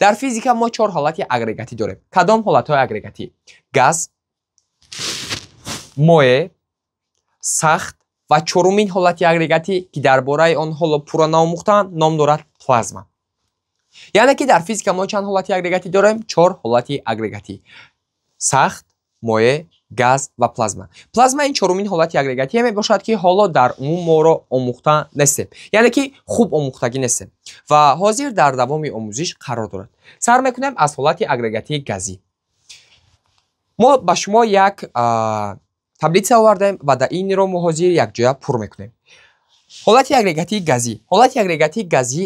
Дар физика мо чор ҳолати агрегатӣ дорем. Кадом ҳолатҳои агрегатӣ? Газ, моеъ, сахт ва чорумин ҳолати агрегатӣ, ки дар бораи он ҳоло пурра наомӯхтаанд, ном дорад плазма. Яъне ки дар физика мо чанд ҳолати агрегатӣ дорем? Чор ҳолати агрегатӣ: сахт, моеъ, газ ва плазма. Плазма ин чорумин ҳолати агрегатие мебошад, ки ҳоло дар умум моро омӯхта нестем, яъне ки хуб омӯхтагӣ нестем ва ҳозир дар давоми омӯзиш қарор дорад. Сар мекунем аз ҳолати агрегатии газӣ. Мо ба шумо як таблица овардем ва дар инро мо ҳозир якҷоя пур мекунем. Ҳолати агрегатии газӣ. Ҳолати агрегатии газӣ,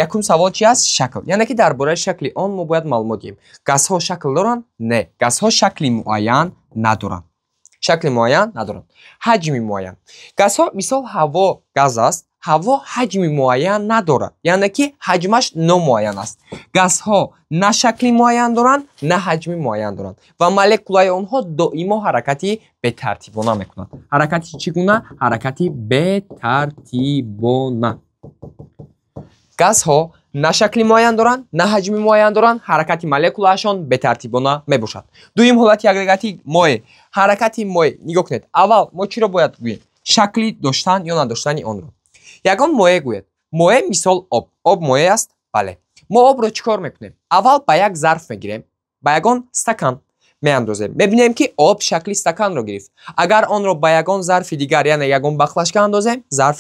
якум савол чи аст? Шакл. Яъне ки дар бораи шакли он мо бояд маълумот диҳем. Газҳо шакл доранд? Не, газҳо шакли муайян надоранд. Шакли муайян надоранд. Ҳаҷми муайян. Газҳо, мисол, ҳаво газ аст. Ҳаво ҳаҷми муайян надорад, яъне ки ҳаҷмаш номуайян аст. Газҳо на шакли муайян доранд, на ҳаҷми муайян доранд ва молекулаи онҳо доимо ҳаракати бетартибона мекунанд. Ҳаракати чӣ гуна? Ҳаракати бетартибона. Газҳо на шакли муайян доранд, на ҳаҷми муайян доранд, ҳаракати молекулаашон бетартибона мебошад. Дуюм ҳолати агрегатӣ — моеъ. Ҳаракати моеъ. Нигоҳ кунед, аввал мо чиро бояд гӯем? Шакли доштан ё надоштани онро. Ягон моеъ гӯед. Моеъ, мисол, об. Об моеъ аст? Бале. Мо обро чӣ кор мекунем? Аввал ба як зарф мегирем, ба ягон стакан меандозем. Мебинем, ки об шакли стаканро гирифт. Агар онро ба ягон зарфи дигар, яъне ягон баклажка андозем, зарф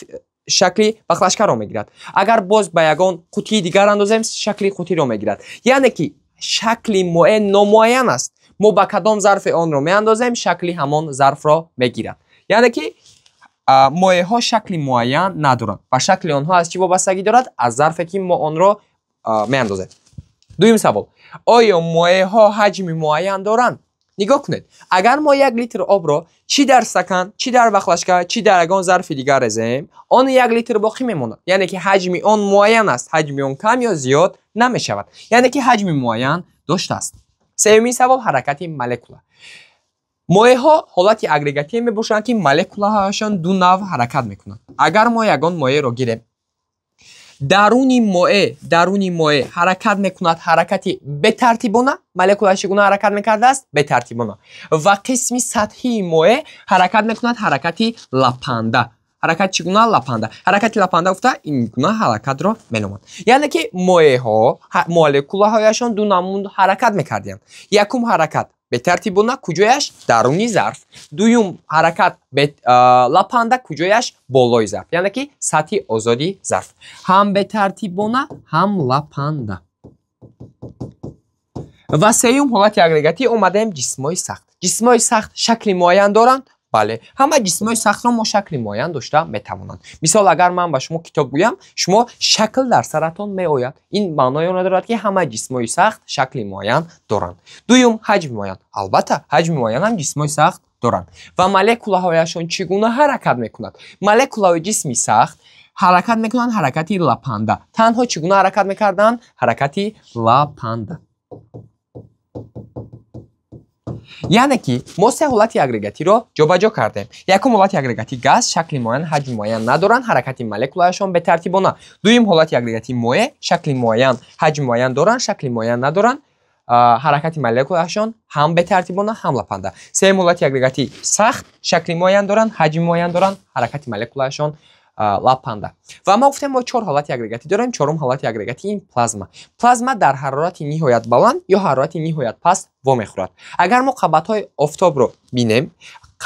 шакли баклажкаро мегирад. Агар боз ба ягон қутии дигар андозем, шакли қутиро мегирад. Яъне ки шакли моеъ номуайян аст. Мо ба кадом зарфе онро меандозем, шакли ҳамон зарфро мегирад. Яъне ки моеъҳо шакли муайян надоранд ва шакли онҳо аз чӣ вобастагӣ дорад? Аз зарфе, ки мо онро меандозем. Дуюм савол: оё моеъҳо ҳаҷми муайян доранд? Нигоҳ кунед, агар мо 1 литр обро чӣ дар стакан, чӣ дар баклажка, чӣ дар ягон зарфи дигар резем, он 1 литр боқӣ мемонад. Яъне ки ҳаҷми он муайян аст, ҳаҷми он кам ё зиёд намешавад, яъне ки ҳаҷми муайян доштааст. Сеюмин савол: ҳаракати молекула. Моеъҳо ҳолати агрегатие мебошанд, ки молекулаҳояшон ду навъ ҳаракат мекунанд. Агар мо ягон моеъро гирем, даруни моеъ ҳаракат мекунад ҳаракати бетартибона. Молекула чӣ гуна ҳаракат мекардааст? Бетартибона. Ва қисми сатҳии моеъ ҳаракат мекунад ҳаракати лапанда. Ҳаракат чӣ гуна? Лапанда. Ҳаракати лапанда гуфта ин гуна ҳаракатро меноманд. Яъне ки моеъҳо молекулаҳояшон ду намуд ҳаракат мекардиянд. Якум ҳаракат бетартибона. Куҷояш? Даруни зарф. Дуюм ҳаракат лапанда. Куҷояш? Болои зарф, яъне ки сатҳи озоди зарф. Ҳам бетартибона, ҳам лапанда. Ва сеюм ҳолати агрегатӣ омадаем: ҷисмҳои сахт. Ҷисмҳои сахт шакли муайян доранд? Бале, ҳама ҷисмҳои сахтро мо шакли муайян дошта метавонанд. Мисол, агар ман ба шумо китоб гӯям, шумо шакл дар саратон меояд. Ин маънои онро дорад, ки ҳама ҷисмҳои сахт шакли муайян доранд. Дуюм, ҳаҷми муайян. Албатта, ҳаҷми муайян ҳам ҷисмҳои сахт доранд. Ва молекулаҳояшон чӣ гуна ҳаракат мекунад? Молекулаҳои ҷисми сахт ҳаракат мекунанд ҳаракати лапанда. Танҳо чӣ гуна ҳаракат мекарданд? Ҳаракати лапанда. Яъне ки мо се ҳолати агрегатиро ҷобаҷо кардем. Якум ҳолати агрегатӣ газ: шакли муайян, ҳаҷми муайян надоранд, ҳаракати молекулаашон бетартибона. Дуюм ҳолати агрегатӣ моеъ: шакли муайян, ҳаҷми муайян доранд, шакли муайян надоранд, ҳаракати молекулаашон ҳам бетартибона, ҳам лапанда. Сеюм ҳолати агрегатӣ сахт: шакли муайян доранд, ҳаҷми муайян доранд, ҳаракати молекулаашон лапанда. Ва мо гуфтем, мо чор ҳолати агрегатӣ дорем. Чорум ҳолати агрегатӣ ин плазма. Плазма дар ҳарорати ниҳоят баланд ё ҳарорати ниҳоят паст вомехӯрад. Агар мо қабатҳои офтобро бинем,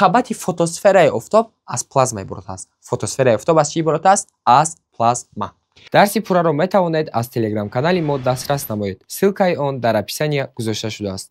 қабати фотосфераи офтоб аз плазма иборат аст. Фотосфераи офтоб аз чӣ иборат аст? Аз плазма. Дарси пурраро метавонед аз телеграм-канали мо дастрас намоед. Ссылкаи он дар описания гузошта шудааст.